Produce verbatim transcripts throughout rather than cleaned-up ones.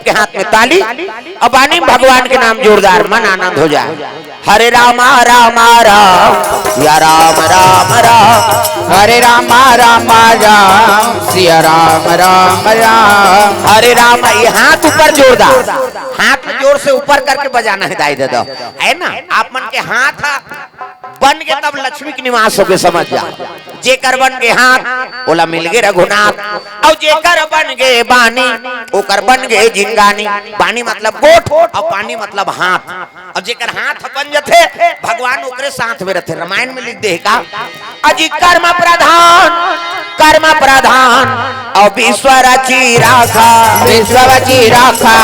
के हाथ में ताली, अब बानी में भगवान के नाम जोरदार, मन आनंद हो जाए। हरे रामा रामा राम, सिया राम राम राम। हरे रामा रामा राम, सिया राम राम राम। हरे रामा, ये हाथ ऊपर जोरदार, हाथ जोर से ऊपर करके बजाना है दाई ददा, है ना? आप मन के हाथ बन के तब लक्ष्मी के निवास होके समझ जा। जेकर बन के हाथ, ओला मिल गे रघुनाथ। अउ जेकर बन गे बानी, ओकर बन गे जिंगानी। बानी मतलब गोठ, अउ पानी मतलब हाथ। अब जेकर हाथ बन जथे, भगवान ओकरे साथ में रथे। रामायण में लिख दे हे का, अजी कर्म प्रधान, कर्म प्रधान, अउ विश्व रची राखा, विश्व रची राखा।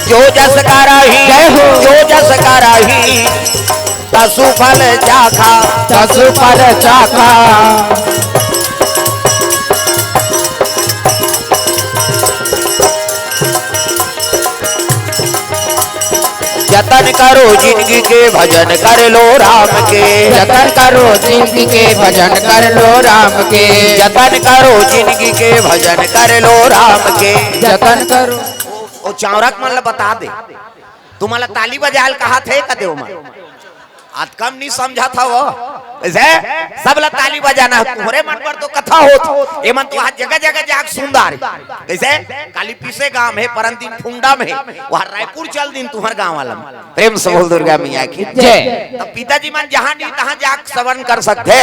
जो जस करही, जय हो। जो जस करही, तसु फल चाखा। तसु फल चाखा। जतन करो जिनगी के, भजन कर लो राम के। जतन करो जिनगी के, भजन कर लो राम के। जतन करो जिनगी के, भजन कर लो राम के। जतन करो। ओ, ओ चांवरक मन ल बता दे, तुमन ल ताली बजाए ल कहाथे कदे ओमन। आज कम नहीं समझत हव। कइसे? सब ला ताली बजाना हे। तुंहरे मन पर तो कथा होत। एमन तो आज जगह जगह जाके सुंदर। कइसे? काली पीसे गांव में, परन दिन फुंडा में, वहां रायपुर चल दिन तुंहर गांव वाला में। प्रेम से बोल दुर्गा मैया की जय। तब पिताजी मन जहां नहीं तहां जाके श्रवण कर सकथे।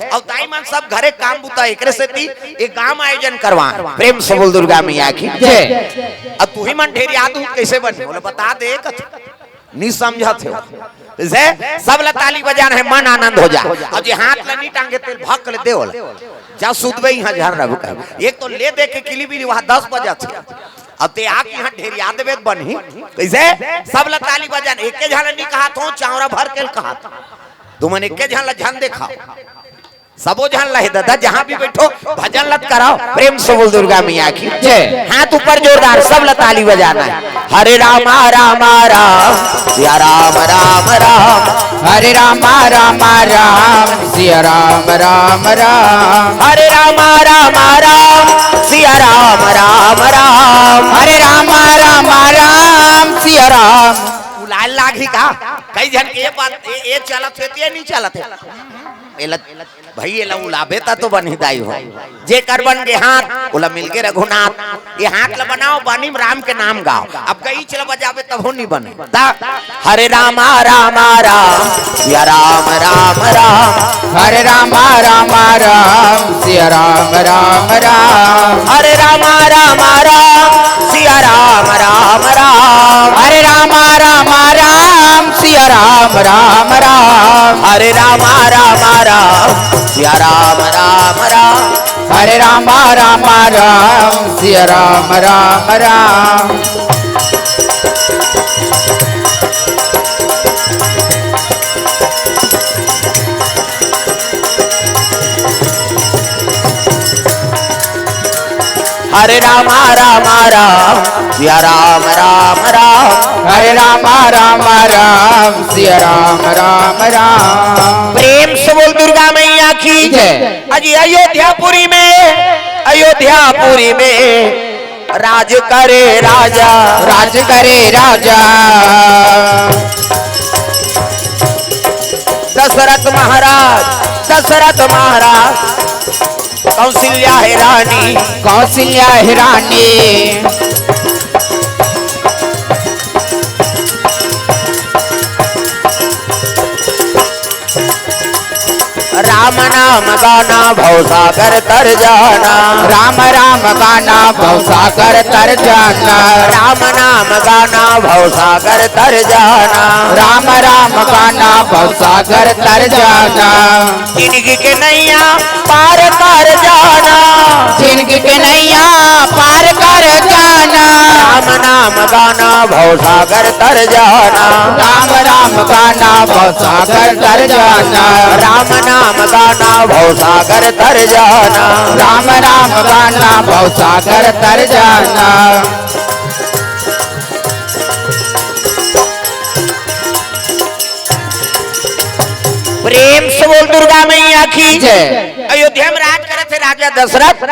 अउ दाई मन सब घरे काम बुता, एकरे सेती ये गांव आयोजन करवा। प्रेम से बोल दुर्गा मैया की जय। अब तुही मन ढेर याद हो कइसे बने, बोले बता दे कथा। नी समझत हे। जइसे सब ला ताली बजाना हे, मन आनंद हो जा। अउ जे हाथ ला नी टांगे, तेल भक ले दे ओला। जा सुतबे इहाँ झर रह। एक तो ले दे के किली बिली वहाँ दस बजा थे। अब ते आके इहाँ ढेरिया देबे त बनही। कइसे? सब ला ताली बजाना, एके झन ला नी कहात हों, चावरा भर के ल कहात। तुमन एके झन ला झन देखा। सबो झन लहे ददा, जहाँ भी बैठो, भजन लत कराओ। प्रेम से बोल दुर्गा मैया की जय। हाथ ऊपर जोरदार, सब ला ताली बजाना हे। हरे रामा रामा राम, सिया राम राम राम। हरे रामा रामा राम, सिया राम राम राम। हरे रामा रामा राम, सिया राम राम राम। हरे रामा रामा राम, सिया राम। उलाल लागही का? कई झन के ये बात, ये, ये चलत हे, ये नहीं चलत हे। एला भई एला उलाबे त तो बनही दाई हो। जेकर बन गे हाथ, ओला मिल गे रघुनाथ। ये हाथ ला बनाओ, बानी म राम के नाम गाओ। अब गई चला बजाबे तभो नी बने। ता हरे रामा रामा राम, सिया राम राम राम। हरे रामा रामा राम, सिया राम राम राम। हरे रामा रामा राम, सिया राम राम राम। हरे रामा रामा राम, सिया राम राम राम। हरे रामा रामा राम, सिया राम राम राम। हरे रामा रामा राम, सिया राम राम राम। हरे रामा रामा राम, सिया राम राम राम। हरे रामा रामा राम, सिया राम राम राम। प्रेम से बोल दुर्गा मैया की जय। अजी अयोध्यापुरी में, अयोध्यापुरी में राज करे राजा। राज करे राजा। दशरथ महाराज, दशरथ महाराज, कौशल्या हे रानी। कौशल्या हे रानी। राम नाम गाना भवसागर तर जाना। राम राम गाना भवसागर तर जाना। राम नाम गाना भवसागर तर जाना। राम राम गाना भवसागर तर जाना। जिनगी के नैया पार कर जाना। जिनगी के नैया पार कर जाना। राम नाम गाना भवसागर तर जाना। राम राम गाना भवसागर तर जाना। राम नाम गाना भवसागर तर जाना। राम राम गाना भवसागर तर जाना। प्रेम से बोल दुर्गा मैया की जय। अयोध्या में राज करत राजा दशरथ,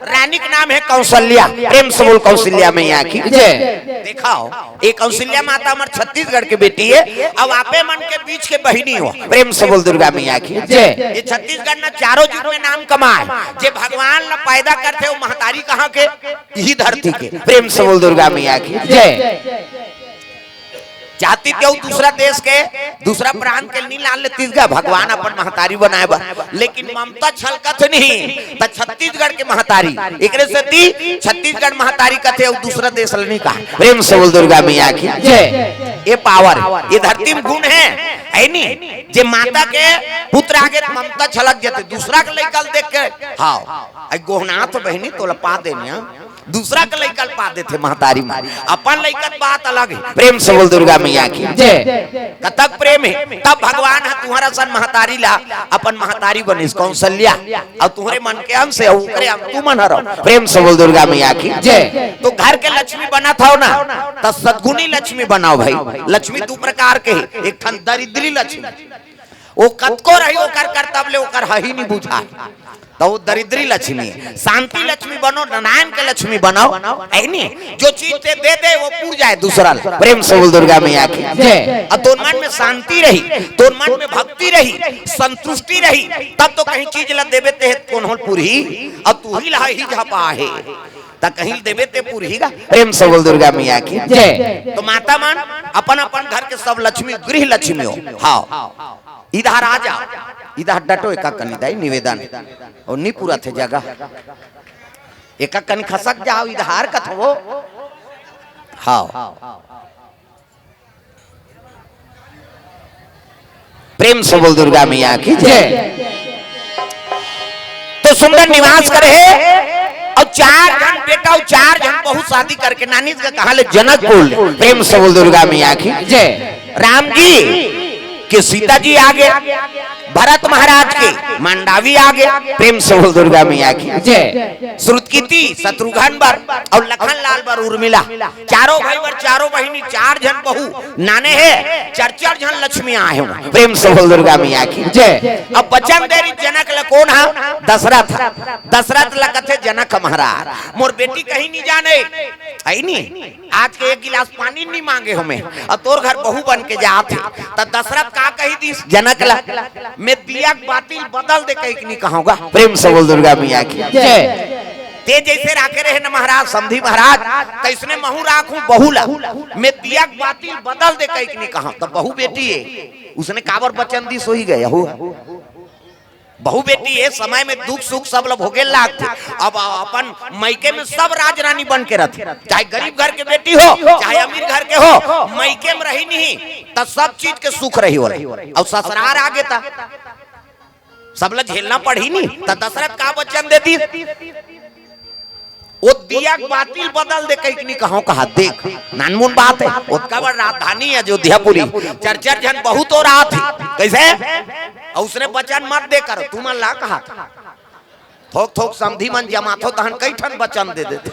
रानी के नाम है कौशल्या। प्रेम से बोल कौशल्या मैया की जय। देखा हो, ये कौशल्या माता हमर छत्तीसगढ़ के बेटी है। अब आपे मन के बीच के बहिनी हो, प्रेम से बोल दुर्गा मैया की जय। ये छत्तीसगढ़ ना चारों जुग में नाम कमाए, जे भगवान ला पैदा करथे वो महतारी कहाँ के? इही धरती के। प्रेम से बोल दुर्गा मैया की जय। जाति ते अउ दूसरा देश के, दूसरा प्रांत के नी लान लेतिस गा भगवान अपन महतारी बनाए बर, लेकिन ममता छलकत नहीं, त छत्तीसगढ़ के महतारी, एकरे सेती छत्तीसगढ़ महतारी कथे अउ दूसरा देश ल नी कहा। प्रेम से बोल दुर्गा मैया की जय। ये पावर, ये धरती में गुण है, है नी? जे माता के पुत्र आगे त ममता छलक जथे, दूसरा के लइका ल देख के, हाँ, आई गोहनाथ बहिनी तोला पा देनिया, दूसरा के लइका ल पा देथे महतारी मन, अपन लइका के बात अलग है। प्रेम से बोल दुर्गा मैया की जय। कतक प्रेम है, तब भगवान ह तुहरा सन महतारी ला अपन महतारी बनिस कौशल्या, अउ तुहरे मन के अंश है, ओकरे अंश तुमन हरव। प्रेम से बोल दुर्गा मैया की जय। तो घर के लक्ष्मी बनत हव ना, त सद्गुणी लक्ष्मी बनाव भाई। लक्ष्मी दू प्रकार के है, एक ठन दरिद्री लक्ष्मी, वो कतको रही ओकर कर, तब ले ओकर हही नी बुझाय, त वो दरिद्री लक्ष्मी। शांति लक्ष्मी बनो, नारायण के लक्ष्मी बनो, है नी? जो चीज ते दे दे वो पूर जाए दूसरा ला। प्रेम से बोल दुर्गा मैया की जय। अब तोर मन में शांति रही, तोर मन में भक्ति रही, संतुष्टि रही, तब तो कहीं चीज ला देबे ते कोनो ल पुरही, अब तू ही ला ही झपा है, त कहीं देबे ते पुरही गा। प्रेम से बोल दुर्गा मैया की जय। तो माता मन अपन अपन घर के सब लक्ष्मी गृह लक्ष्मी हो। हाँ, इधर आ जा, इधर डटो, एका कनी दाई निवेदन, अउ नी पूरा थे जगह, एका कनी खसक जाओ, इधर कथो। हाँ, प्रेम से बोल दुर्गा मैया की जय। तो सुंदर निवास करे हे अउ चार झन बेटा अउ चार झन बहू शादी करके नानी के कहा ले जनकपुर ले। प्रेम से बोल दुर्गा मैया की जय। राम जी के सीता जी आगे, भरत महाराज के मंडावी आगे। प्रेम से बोल दुर्गा मैया की जय। श्रुतकीर्ति शत्रुघ्न बर अउ लखन लाल बर उर्मिला, चारों भाई बर चारों बहिनी, चार झन बहू नाने हे, चार चार झन लक्ष्मी आए हो। प्रेम से बोल दुर्गा मैया की जय। अब वचन दे रही जनक ल, कोन हा? दशरथ। दशरथ ल कथे जनक महाराज, मोर बेटी कहीं नी जाने, है नी? आज के एक गिलास पानी नी मांगे हो मैं, अउ तोर घर बहू बन के जात हे, त दशरथ का कही दिस जनक ल, मैं दिया के बाती ल बदल दे कहिके नी कहूंगा। प्रेम से बोल दुर्गा मैया की जय। ते जैसे राखे रहे न महाराज, समधी महाराज, तैसने महू राखूं बहू ला, मैं दिया के बाती ल बदल दे कहिके नी कहूं। त बहू बेटी है, उसने काबर वचन दिस होही गए हो। बहू बेटी ये समय में दुख सुख सब ल भोगे लागथे। अब अपन मइके में सब राजरानी बन के रथे, चाहे गरीब घर के बेटी हो, चाहे अमीर घर के हो, मइके में रही नहीं त सब चीज के सुख रही होला। अउ ससुरार आगे त सब ल झेलना पड़ही नी। त दशरथ का वचन दे दिस? वो दिया के बाती ल बदल दे कहिके नी कहूं, कहा देख, नानमुन बात है, ओतका बड़ राजधानी अयोध्यापुरी, चार चार झन बहू तो रात है, कैसे? अउ उसने वचन मत दे कर, तुमन ला कहा था। थोक थोक समधी मन जमाथो तहन कई ठन वचन दे देथे।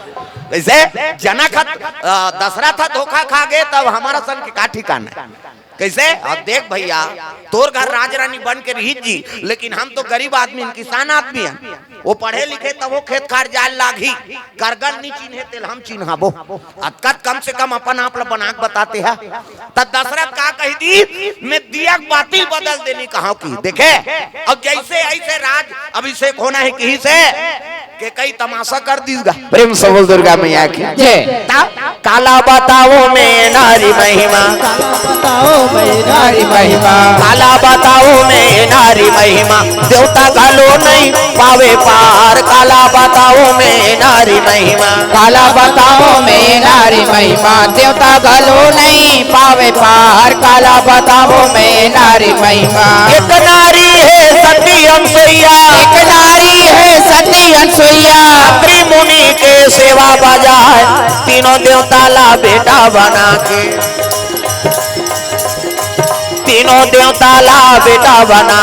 कैसे? जनक ह, अ, दशरथ ह धोखा खा गे, तब हमर सन के का ठिकाना है? कैसे? अब देख भैया, तोर घर राजरानी बन के रही जी, लेकिन हम तो गरीब आदमी हन, किसान आदमी हन। वो पढ़े लिखे तब वो खेत खार जाए लागही, करगन नी चिन्हे तेल हम चिन्हाबो। अतका त कम से कम अपन आप ल बना के बताते हैं। त दशरथ का कही दी, मैं दिया के बाती ल बदल दे नी कहूं कि देखे, अब जैसे ऐसे राज अभिषेक होना है किही से, के कई तमाशा कर दिस गा। प्रेम से बोल दुर्गा मैया की जय। ता काला बताओ मैं नारी महिमा, बताओ मैं नारी महिमा। काला बताओ मैं नारी महिमा, देवता घलो नहीं पावे पार। काला बताओ मैं नारी महिमा, काला बताओ मैं नारी महिमा, देवता घलो नहीं पावे पार। काला बताओ मैं नारी महिमा। एक नारी है सती अनसुईया, एक नारी है सती अनसुईया। अत्रि मुनि के सेवा बजाए, तीनों देवता ला बेटा बना के, तीनों देवता ला बेटा बना,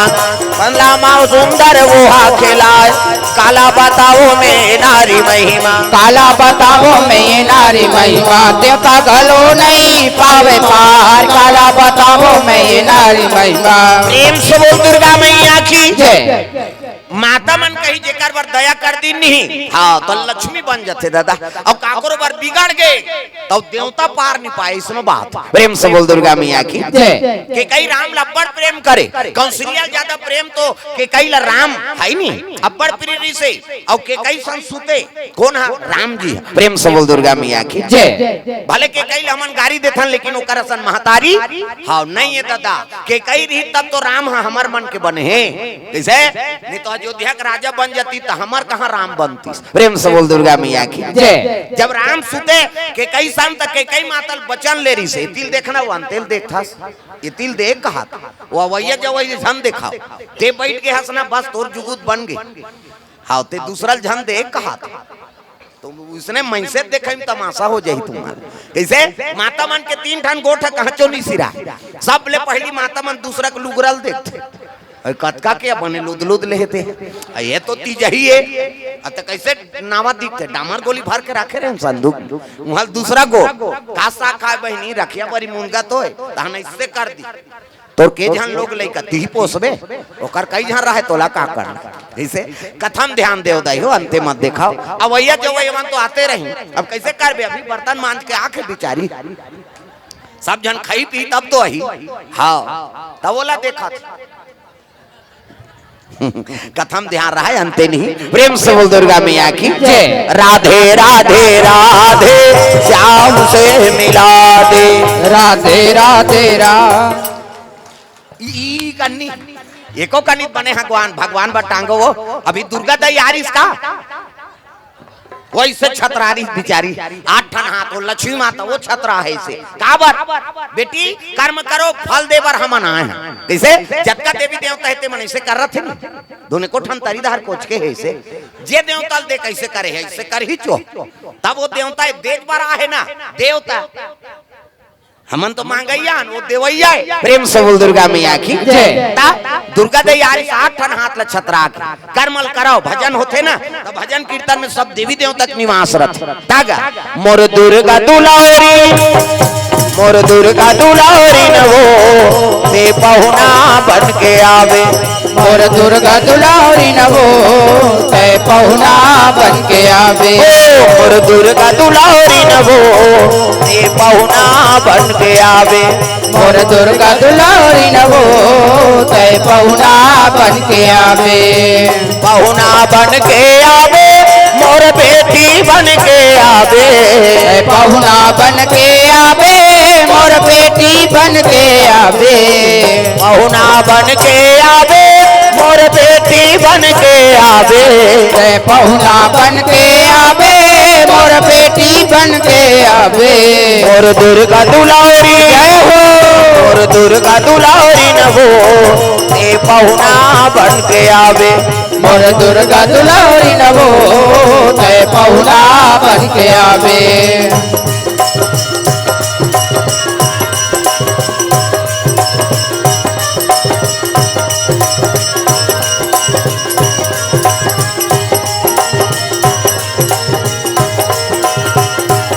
बंदला माँ सुंदर वोहा खेलाए। काला बताओ मैं नारी महिमा, काला बताओ मैं नारी महिमा, देवता घलो नहीं पावे पार। काला बताओ मैं नारी महिमा। प्रेम से बोल दुर्गा मैया की जय। माता मन कही, "जेकर बर दया कर दीन नहीं, हाँ, तो लक्ष्मी बन जाथे दादा।" अउ काकरो बर बिगड़ गे, तो देवता पार नहीं पाए, इसनो बात। प्रेम से बोल दुर्गा मैया की जय। केकई राम ला अब्बड़ प्रेम करे, कौशल्या ज्यादा प्रेम तो केकई ला राम हे नहीं, अब्बड़ प्रिय रिहिसे। अउ केकई संग सुते, कोन हा? राम जी हा। प्रेम से बोल दुर्गा मैया की जय। भले केकई ला हमन गारी देथन, लेकिन ओकर असन महतारी, हाँ, नहीं हे दादा। केकई रही तब तो राम हा हमर मन के बने हे। कइसे? नहीं तो अयोध्या के राजा बन जाती तो हमर कहाँ राम बनतीस? प्रेम से बोल दुर्गा मैया की जय। जब राम सुते, केकई संग त केकई माता ल बचन ले रिहिसे, "ए तिल देखना, वो अंते ल देखथस, ए तिल देख," कहा था। वो अवैया जवैया झन देखाव, ते बैठ के हंसना, बस तोर जुगुत बन गे। हाँ, ते दूसरा ल झन देख कहा था। तो उसने मैसे देखे में तमाशा हो जाही तुम्हार। कइसे? माता मन के तीन ठन गोठ ह, कहाँ चो नहीं सिरा। सबले पहली माता मन दूसरा के लुगरा ल देखथे। अरे कतका के बने लुद लुद लेहे ते। अ, ये तो तीजही हे। अ, त कइसे नावा दिखथे? डामर गोली भर के राखे रहे संदूक। उहाँ दूसरा गो। का साग खाए बहिनी? रखिया बरी मुनगा तो हे। तहन इससे कर दी। तोर के झन लोग लइका तिही पोसबे? ओकर कई झन रहे, तोला का करना? जइसे कथा म ध्यान देव दाई हो, अंते मत देखाव। अवैया जवैया मन तो आते रही। अब कइसे करबे? अभी बर्तन मांज के आके बिचारी। सब झन खाई पी तब तो आही। हाँ, तब ओला देखत। कथा म ध्यान रहे, अंते नहीं। प्रेम से बोल दुर्गा मैया की जय। राधे राधे राधे, श्याम से मिला दे। राधे राधे रा- ई कन्नी, एको कन्नी बने भगवान, भगवान बर टांगो वो। अभी दुर्गा दाई आ रिहिस का? वइसे छतरा रिहिस बिचारी, आठ ठन हाथ, वो लक्ष्मी माता, वो छतरा हे अइसे। काबर? बेटी, कर्म करो, फल दे बर हमन आए हन। कइसे? जतका देवी देवता हे, ते मन अइसे करत हे ना। दोने को ठन तरी धार कोच के हे अइसे। जे देवता ल दे, कइसे करे हे, अइसे करही चो। तब वो देवता हे, देत बर आहे ना, देवता। हमन तो मांगइया हन, वो देवइया हे। प्रेम से बोल दुर्गा मैया की जय। ता दुर्गा दे यार, सात ठन हाथ ल छतरा के करमल कराओ, भजन होथे ना, त भजन कीर्तन में सब देवी देवता के निवास रथे। तागा, मोर दुर्गा दुलारी, मोर दुर्गा दुलारी न वो, ते पहुना बन के आवे। मोर दुर्गा दुलारी न वो, ते पहुना बन के आवे। ओ, मोर दुर्गा दुलारी न वो, ते पहुना बन के आवे। मोर दुर्गा दुलारी न वो, ते पहुना बन के आवे। पहुना बन के आवे, मोर बेटी बन के आवे। ते पहुना बन के आवे, मोर बेटी बन के आवे। पहुना बन के आवे, मोर बेटी बन के आवे। ते पहुना बन के आवे, मोर बेटी बन के आवे। मोर दुर्गा दुलारी जय हो। मोर दुर्गा दुलारी न वो, ते पहुना बन के आवे। मोर दुर्गा दुलारी न वो, ते पहुना बन के आवे।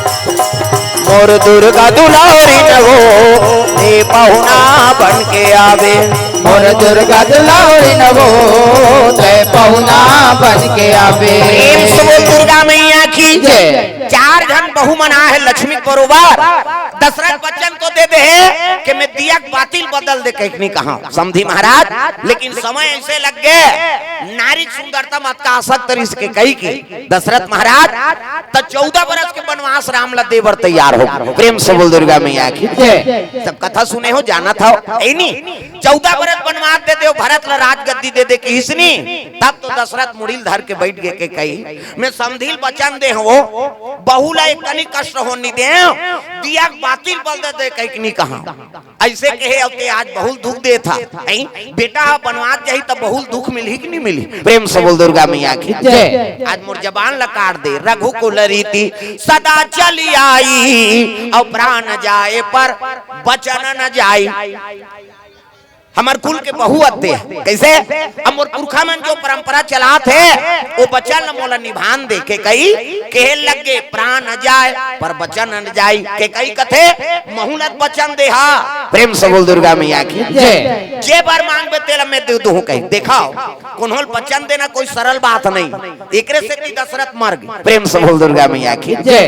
मोर दुर्गा दुलारी न वो, ते पहुना बन के आवे। मोर दुर्गा दुलारी न वो, ते पहुना बन के आवे। प्रेम से बोल दुर्गा मैया की जय। चार झन बहू मन आहे लक्ष्मी के बरोबर। दशरथ बचन तो दे दे हे कि मैं दिया के बाती ल बदल दे कहिके नहीं कहा समधी महाराज, लेकिन समय अइसे लग गे, नारी के सुंदरता म अतका आसक्त रिहिस के कहिके दशरथ महाराज त चौदह बरस के बनवास राम ला दे बर तैयार हो। प्रेम से बोल दुर्गा मैया की जय। सब कथा सुने हो, जानत हो, हे नी? चौदह बरस बनवास दे देव, भरत ला राजगद्दी दे दे किहिस नी, तब तो दशरथ मुड़ी ल धर के बइठ गे के कही, मैं समधी ल बचन दे हवं, बहू ला एक कनी कष्ट होन नी देंव, दिया के बाती ल बदल दे कहिके नी कहा। अइसे कहे अउ ते आज बहू ल दुख देथा। हैं? बेटा ह बनवास जाही त बहू ल दुख मिलही कि नहीं मिलही? प्रेम से बोल दुर्गा मैया की जय। आज मोर जबान ला काट दे, रघुकुल रीति सदा चली आई, अउ प्राण जाए पर बचन न जाई। हमर कुल के बहू अत्ते हे। कइसे? अब मोर पुरखा मन जो परंपरा चलात हे, वो बचन ल मोला निभान दे। केकई केहे लगे, "प्राण जाए पर बचन न जाई।" केकई कथे, "महूं ल बचन दे हा।" प्रेम से बोल दुर्गा मैया की जय। जे बर मांगबे तेला मैं दे दूं कही। देखव, कोनो ल बचन देना कोई सरल बात नहीं। एकरे सेती दशरथ मर गे। प्रेम से बोल दुर्गा मैया की जय।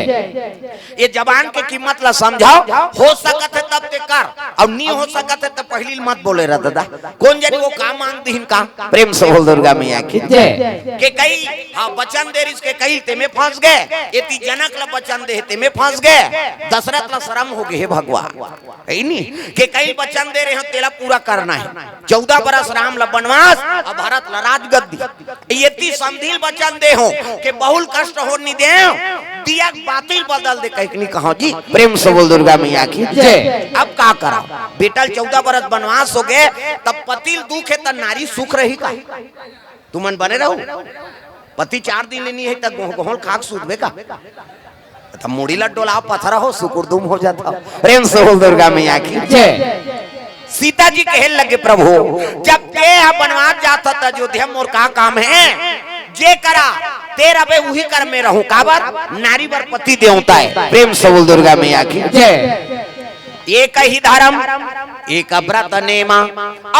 ये जबान के कीमत ला समझव, हो सकत हे तब ते कर, अउ नी हो सकत हे त पहिली मत बोले रह ददा। कोन जनी वो का मांग दिहिन का? प्रेम से बोल दुर्गा मैया की जय। केकई, हाँ, बचन दे रिहिस केकई, तेमे फंस गे। एती जनक ला बचन दे, तेमे फंस गे। दशरथ ला शरम हो गे, हे भगवान, हे नी? केकई बचन दे रहे हो, तेला पूरा करना हे। चौदह बरस राम ला बनवास, अउ भरत ला राजगद्दी। एती समधी ल बचन दे हो के बहुल कष्ट होन नी देव, दिया के बाती ल बदल दे कहिके नी कहव जी। प्रेम से बोल दुर्गा मैया की जय। अब का करव, बेटा ल चौदह बरस बनवास हो गे, तब पति ल दुख हे त नारी सुख रही का? तुमन बने रहू, पति चार दिन ले नी हे त गोह-, गोहल खा के सुतबे का? त मुड़ी ल डोलाव, पथरा हो, सुकुरदुम हो जाथव। प्रेम से बोल दुर्गा मैया की जय। सीता जी कहे लगे, "प्रभु, जब ते ह बनवास जात हस त अयोध्या मोर का काम हे? जे करा ते रबे उही कर में रहूं।" काबर? नारी बर पति देवता हे। प्रेम से बोल दुर्गा मैया की जय। एक ही धर्म, एक व्रत नेमा,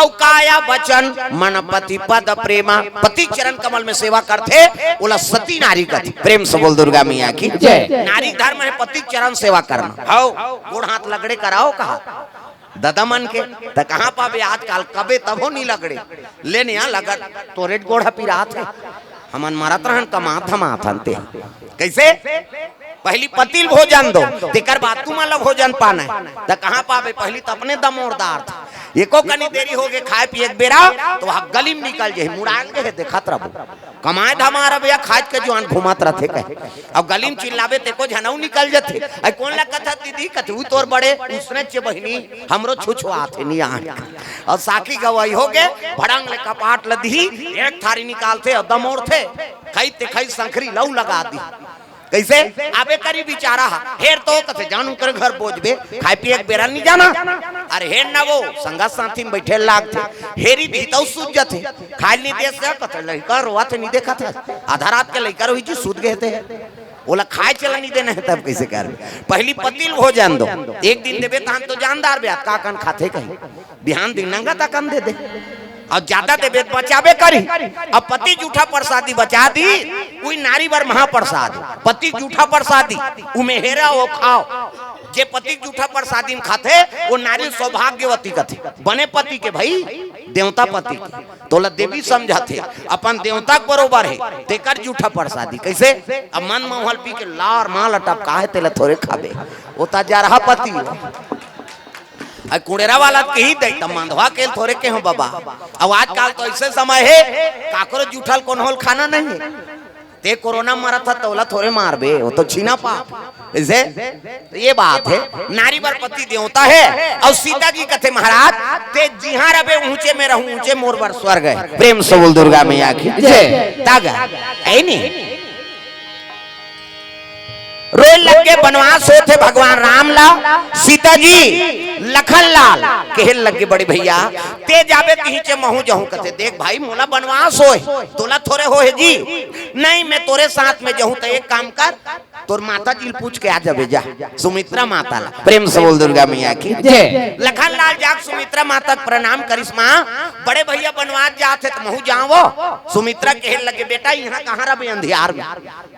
अउ काया वचन मन पति पद प्रेमा। पति चरण कमल में सेवा करथे, ओला सती नारी कथे। प्रेम से बोल दुर्गा मैया की जय। नारी धर्म हे पति चरण सेवा करना। हव, गोड़ हाथ लगड़े कराव कहा ददा मन के, त कहाँ पाबे आजकल, कबे तभो नी लगड़े। ले निया लगड़, तोरे गोड़ ह पिरात हे। हमन मरत रहन, कमात धमात हन ते। कइसे? पहिली पति ल भोजन दो, तेकर बाद तुमन ल भोजन पाना हे। त कहाँ पाबे? पहिली त अपने दमोरदार था। एको कनी देरी हो गे खाए पिए के बेरा, त वहाँ गली म निकल जाही, मुड़ान के हे, देखत रहबो। कमाए धमाए रबे या खाए के जुआन घूमत रथे कहे। अब गली म चिल्लाबे, तेको झनऊ निकल जथे। अइ कोन ल कथस दीदी? कथे, "उ तोर बड़े उसने चे बहिनी, हमरो छुछुआत हे नियान।" अउ साखी गवाही हो गे, भड़ंग ले कपाट ल दिही, एक थारी निकालथे अउ दमोरथे, खई ते खई संखरी लऊ लगा दी। कइसे? आबे करी बिचारा हा, हेर तो कथे, "जानू कर घर बोझबे, खाए पिए के बेरा नी जाना।" अरे हेर ना वो, संगत साथी म बइठे लागथे, हेरी भी तऊ सूत जथे, खाए नी दे से कथे, "लइका रोवत हे, नी देखत हे, आधा रात के लइका रोही जी, सूत गे हे ते।" ओला खाए चला नी देना हे, तब कइसे करबे? पहिली पति ल भोजन दो, एक दिन देबे तहन तो जानदार बे, का कन खाथे कही। बिहान दिन नंगा तकन दे दे। अउ जादा देबे त बचाबे करी। अब पति जूठा परसादी बचा दी, उही नारी बर महापरसाद। पति जूठा परसादी, उमे हेरा ओ खाव। जे पति जूठा परसादी म खाथे, वो नारी सौभाग्यवती कथे। बने पति के भई, देवता पति के। तोला देवी समझथे, अपन देवता के बरोबर हे, तेकर जूठा परसादी। कइसे? अब मन मउहा ल पी के लार माल टपका हे, तेला थोरे खाबे। वो त जरहा पति। अउ कुड़ेरा वाला त कही दे, त मंदवा के ल थोरे केहो बबा। अब आजकल तो अइसे समय हे, काकरो जूठा ल कोनो ल खाना नहीं हे। ते कोरोना मरत ह, तोला थोरे मारबे, वो तो छीना पाप। कइसे? तो ये बात हे, नारी बर पति देवता हे। अउ सीता जी कथे, "महाराज, ते जिहां रबे ऊंचे में रहूं, ऊंचे मोर बर स्वर्ग हे।" प्रेम से बोल दुर्गा मैया की जय। तागा, हे नी? रोए लग गे, बनवास होथे भगवान राम ला, सीता जी, लखन लाल, कहे लग गे, "बड़े भइया, ते जाबे तिही चे महूं जाहूं।" कथे, "देख भाई, मोला बनवास होय, तोला थोरे होय जी। नहीं, मैं तोरे साथ में जाहूं, त एक काम कर, तोर माता जी ल पूछ के आ जाबे जा, सुमित्रा माता ला।" प्रेम से बोल दुर्गा मैया की जय। लखन लाल जाके सुमित्रा माता के प्रणाम करिस, "माँ, बड़े भइया बनवास जात हे त महूं जावं।" सुमित्रा कहे लगे, "बेटा, इहां कहां रबे अंधियार में?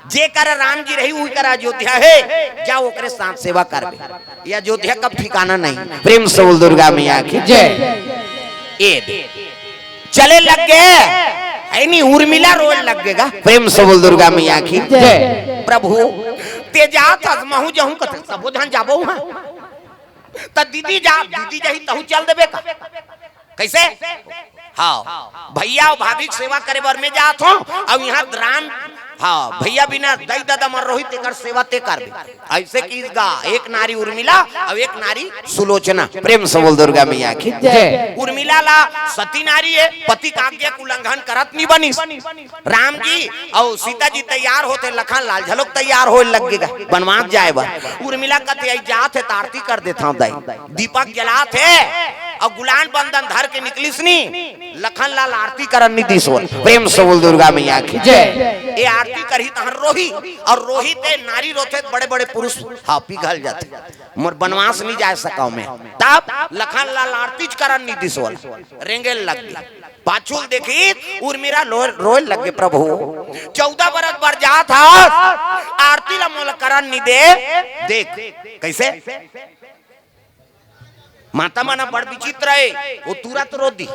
जे करा राम जी रही, उही करा अयोध्या हे, जा ओकरे साथ सेवा करबे। ये अयोध्या कब ठिकाना नहीं।" प्रेम से बोल दुर्गा मैया की जय। ए दे। चले लग गे, हे नी, उर्मिला रोए लग गे गा। प्रेम से बोल दुर्गा मैया की जय। "प्रभु, ते जात हस, महूं जाहूं," कथे, "सबो झन जाबो हां। त दीदी जा, दीदी जाही, तहूं चल देबे का?" कइसे? हां, भइया अउ भाभी के सेवा करे बर मैं जात हों, अउ इहां राम, हां, भइया बिना दई ददा मर रोही, तेकर सेवा ते करबे। अइसे किहिस गा, एक नारी उर्मिला अउ एक नारी सुलोचना। प्रेम से बोल दुर्गा मैया की जय। उर्मिला ला सती नारी हे, पति के आज्ञा के उल्लंघन करत नी बनिस। राम जी अउ सीता जी तैयार होथे, लखन लाल घलोक तैयार होय लग गे गा बनवास जाय बर। उर्मिला कथे, "अई जात हे त आरती कर देथंव दाई, दीपक जलात हे।" अउ गुलान बंदन धर के निकलिस नी, लखन लाल आरती करन नी दिस ओला। प्रेम से बोल दुर्गा मैया की। जय। ये आरती करही तहन रोही, अउ रोही ते नारी रोथे त बड़े बड़े पुरुष, हाँ, पिघल जाथे। मोर बनवास नी जाय सकव मैं। तब लखन लाल आरती च करन नी दिस ओला, रेंगे ल लग गे। पाछू ल देखिस उर्मिला लो-, रोए लग गे, प्रभु, चौदह बरस बर जात हस, आरती ला मोला करन नी दे। देख कइसे माता मन बड़ विचित्र हे, वो तुरंत रो दिस।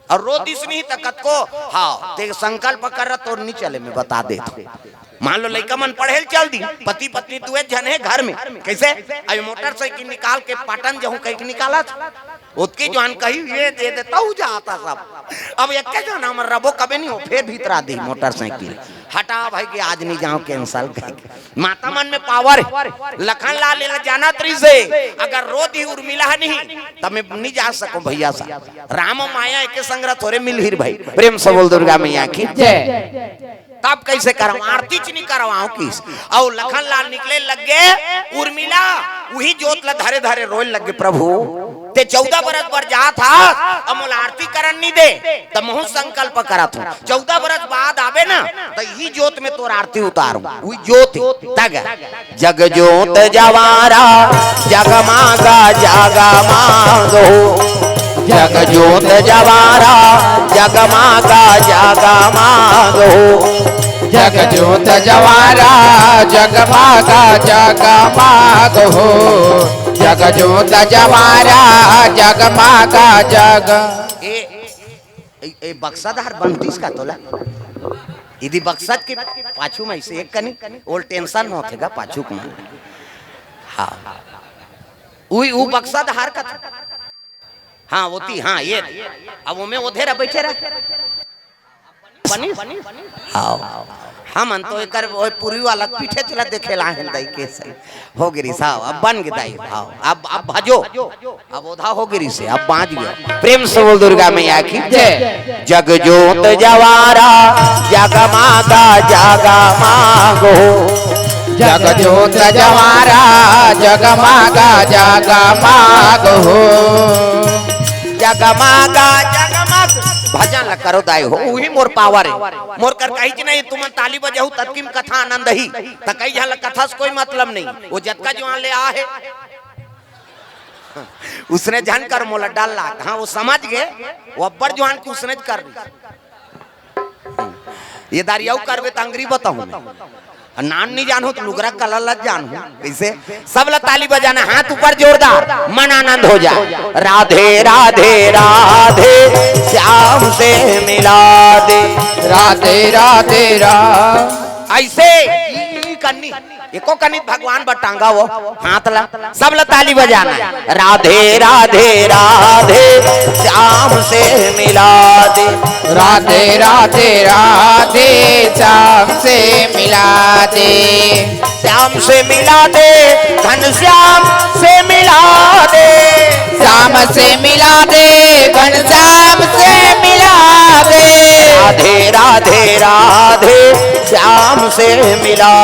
अउ रो दिस नहीं त कतको, हाँ, ते संकल्प कर रहा, तोर नी चले, मैं बता देत हँव। मान लो लइका मन पढ़े ल चल दिस, पति पत्नी दुए झन हे घर में, कइसे? अब मोटरसाइकिल निकाल के पाटन जाहूँ कहिके निकालत, ओतके जुवार कही, ये दे दे, तहूँ जात हस सब। अब एक्के झन हमर रबो कबे नहीं हो, फेर भीतरा दिस मोटरसाइकिल। हटा भाई कि आज नी जाँव, cancel कहिके। माता मन में power हे। लखन लाल एला जानत रहिस हे, अगर रो दिस उर्मिला ह नहीं, त मैं नी जा सकँव भैया साहब। राम माया एके संग रहा, थोरे मिलही भाई। प्रेम से बोल दुर्गा मैया की। जय। तब कइसे करँव, आरती च नी करवाव किस। अउ लखन लाल निकले लग गे, उर्मिला उही जोत ला धरे धरे रोए लग गे, प्रभु, ते चौदह बरस बर जात हस, अउ मोला आरती करन नी दे, त महूँ संकल्प करत हँव। चौदह बरस बाद आबे ना, त इही जोत में तोर आरती उतारँव। उही जोत तक जग जोत जवारा, जगमागा जगमाग हो। जग जोत जवारा, जगमागा जगमाग हो। जग जोत जवारा, जगमागा जगमाग हो। जग जोत जवारा, जगमागा जग। ए, ए, ए बक्सा धार बनतीस का तोला? इदी बक्सा के पाछू में से एक कनी ओल tension होथे गा पाछू के मन। हाँ। उई, उ बक्सा धार का। हाँ, ओती, हाँ, ये। अब ओमे ओधे रह, बइठे रह। बनिस? हाँ। हमन तो एकर ओए पूरी वाला पीठे चला देखे ला हन दाई के सही। हो गिरी साहब, अब बन गे दाई। हाँ, अब, अब भजो। अब ओधा हो गिरी से, अब बाँच गे। प्रेम से बोल दुर्गा मैया की। जय। जग जोत जवारा, जगमागा जगमाग हो। जग जोत जवारा, जगमागा जगमाग हो। जगमागा जगमाग। भजन ल करो दाई हो, उही मोर power हे। मोर कर कहिच नहीं, तुमन ताली बजाहू, ततकी म कथा आनंद ही। त कई झन ल कथा से कोई मतलब नहीं, वो जतका जुवार ले आ हे। उसने झन कर, मोला डर लाग। हाँ, वो समझ गे, वो अब्बड़ जुवार के उसने कर। ये दारी अउ करबे त अंगरी बताहूँ मैं। अउ नान नी जानहूँ त लुगरा कला ल जानहूँ। कइसे? सब ल ताली बजाना, हाथ ऊपर जोरदार, मन आनंद हो जाय। राधे राधे राधे, श्याम से मिला दे। राधे राधे राधे। अइसे ई कन्नी एको कनिक भगवान बर टांगा वो हाथ ला, सब ला ताली बजाना। राधे राधे राधे, श्याम से मिला दे। राधे राधे राधे, श्याम से मिला दे। श्याम से मिला दे, घनश्याम से मिला दे। श्याम से मिला दे, घनश्याम से मिला दे। राधे राधे राधे, श्याम से मिला।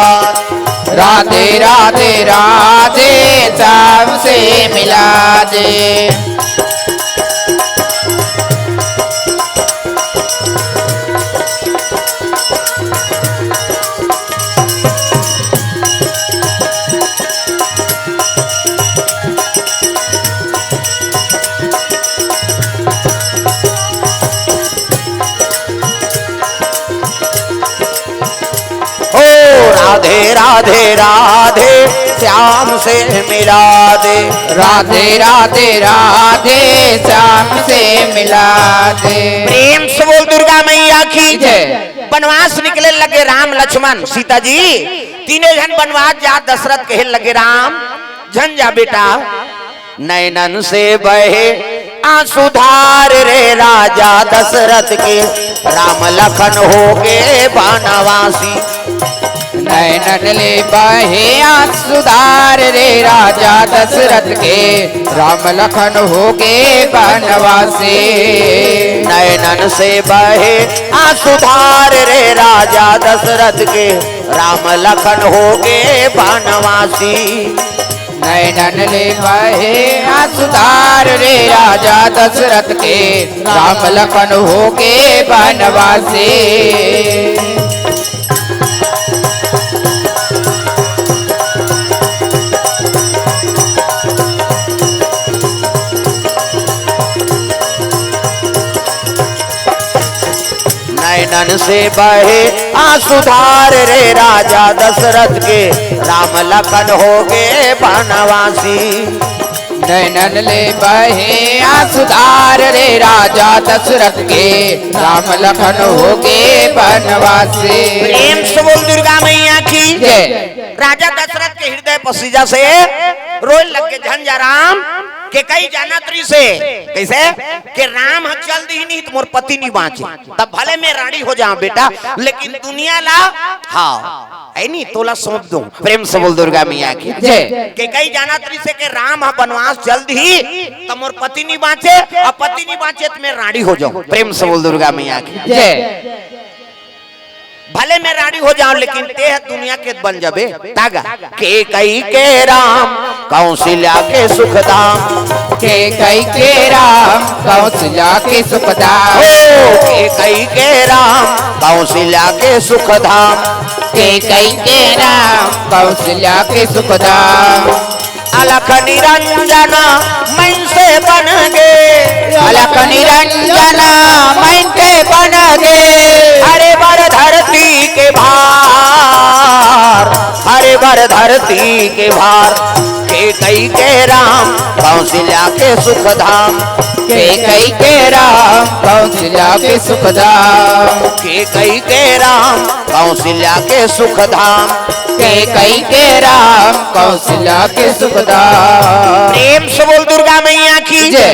राधे राधे राधे, श्याम से मिला दे। ओ राधे राधे राधे, श्याम से मिला दे। राधे राधे राधे, श्याम से मिला दे। प्रेम से बोल दुर्गा मैया की जय। बनवास निकले लगे राम लक्ष्मण सीता जी, तीनों झन बनवास जा। दशरथ कहे लगे, राम झन जा बेटा, नैनन से बहे आंसू धार रे राजा दशरथ के, राम लखन हो गे बनवासी। नैनन ले बहे आंसू धार रे राजा दशरथ के, राम लखन हो गे बनवासी। नैनन से बहे आंसू धार रे राजा दशरथ के, राम लखन हो गे बनवासी। नैनन ले बहे आँसू धार रे राजा दशरथ के, राम लखन होगे बनवासी। नैनन से बहे आँसू धार रे राजा दशरथ के, राम लखन होगे बनवासी। नैनन ले बहे आँसू धार रे राजा दशरथ के, राम लखन होगे बनवासी। प्रेम से बोल दुर्गा मैया की। जय। राजा दशरथ के हृदय पसीजा से रोए लग के झंझाराम। केकई जानत रहिसे, कइसे? कि राम ह चल दिही नहीं त मोर पति नहीं बाँचे। तब भले मैं रांडी हो जाऊं बेटा, लेकिन दुनिया ला, हाँ, है नी, तोला सौंप दूं। प्रेम से बोल दुर्गा मैया की। जय। केकई जानत रहिसे कि राम ह बनवास चल दिही त मोर पति नहीं बाँचे, अउ पति नहीं बाँचे त मैं रांडी हो जाऊं। प्रेम से बोल दुर्गा मैया की। जय। भले मैं रांडी हो जाऊं, लेकिन तें ह दुनिया के बन जाबे। तागा। केकई के राम, कौशल्या के सुख धाम। केकई के राम, कौशल्या के सुख धाम। ओ, केकई के राम, कौशल्या के सुख धाम। केकई के राम, कौशल्या के सुख धाम। अलख निरंजन मन से बन गे। अलख निरंजन मन से बन गे। हरे बर धरती के भार, हरे बर धरती के भार। केकई के राम, कौशल्या के सुख धाम। केकई के राम, कौशल्या के सुख धाम। केकई के राम, कौशल्या के सुख धाम। केकई के राम, कौशल्या के सुख धाम। प्रेम से बोल दुर्गा मैया की। जय।